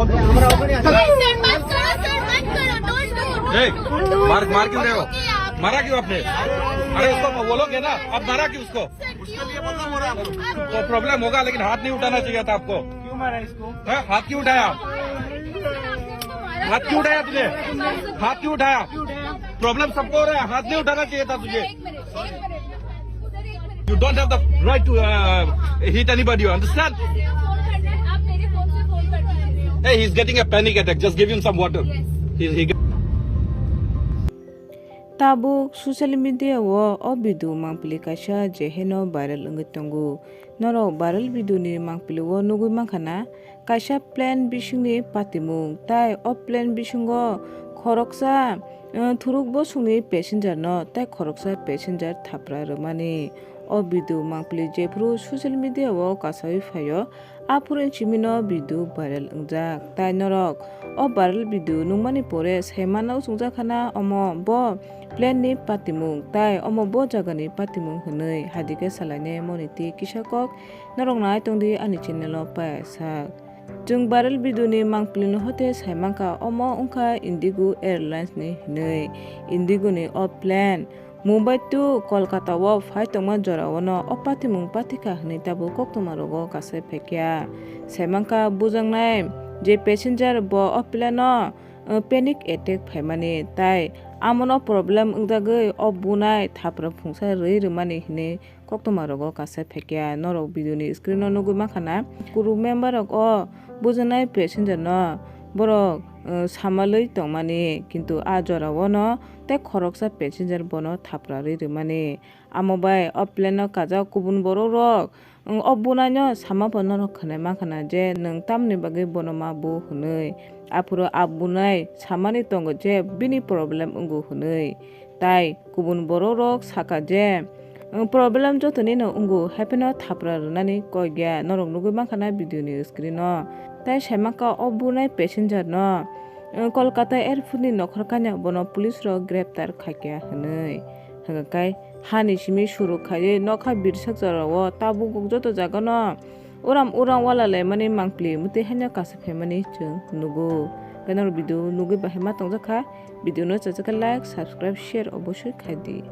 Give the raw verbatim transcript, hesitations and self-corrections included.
सर, मत करो, सर, मत करो, don't do। ए, मार, मार क्यों रहे हो? मारा क्यों आपने? अरे, उसको बोलोगे ना, अब मारा क्यों उसको? तो प्रॉब्लम होगा, लेकिन हाथ नहीं उठाना चाहिए था आपको। क्यों मारा इसको? हैं? हाथ क्यों उठाया? हाथ क्यों उठाया तुझे? हाथ क्यों उठाया? प्रॉब्लम सबको हो रहा है, हाथ नहीं उठाना चाहिए था तुझे। You don't have the right to uh, hit anybody, you understand? Hey, he's getting a panic attack. Just give him some water. He, he... Tabuk social media o o video mangpili kaisa je heno viral wngwi tongo. Norok viral video ni mangpili o nugwi mankha na, kaisa plane bisingni patimung, tai o plane bisingo khoroksa, eh, thuruk bosongni passenger no tai khoroksa passenger thapra rwmani. O video mangpili jephuru social media o kasawi phaio, aphuru chimino video viral wngjak. Tai norok o viral video nungmani pore sai manna uchungjak khana omo bo plane ni patimung tai omo bo jaga ni patimung hwnwi, hadikhe salainai moni tei kisa kok norok nai tongdi ani channel o paiyasak. Chwng viral video ni mangpili no hote sai mankha, omo wngkha Indigo Airlines ni hwnwi. Indigo ni o plane Mumbai to Kolkata o phai tongma jora o no o patimung patikha hwnwi tabuk koktwma rogo kasai phaikha. Sai mankha bujaknai je passenger bo o plane o, uh, panic attack phaimani tai amono problem wngjagwi o bunai thapra phungsa rwi rwmani hwnwi koktwma rogo kasai phaikha. Norok video ni screen o nugwi mankha na, crew member rok o bujaknai passenger no borok, uh, samalwi tongmani, kintu a jora o no tei khoroksa passenger bono thapra rwi rwmani. Amo bai o plane o kajak kubun borok rok, um, o bunai no sama bo norok khwnai mankha na je nwng tamni bagwi bono ma bu hwnwi. Aphuru a bunai samani tongo je bini problem wngo hwnwi. Tai kubun borok rok saka je, um, problem jotoni no wngo, haiphano thapra rwnani kok ya, norok nugwi mankha na video ni screen o. Tai sai mankha o bunai passenger no, um, Kolkata airport ni nokhor kanya bono police rok greptar khaikha hwnwi. Hwnkhe kai hani simi suru khaiwi nokha birsak jorao tabuk joto jagano uram uram wala laimani mangpili mwtwi haino kasa phaimani chwng nugo. Khe norok video nugwi bahai ma tongjakha, video no chajak khe like, subscribe, share obosoi khaidi.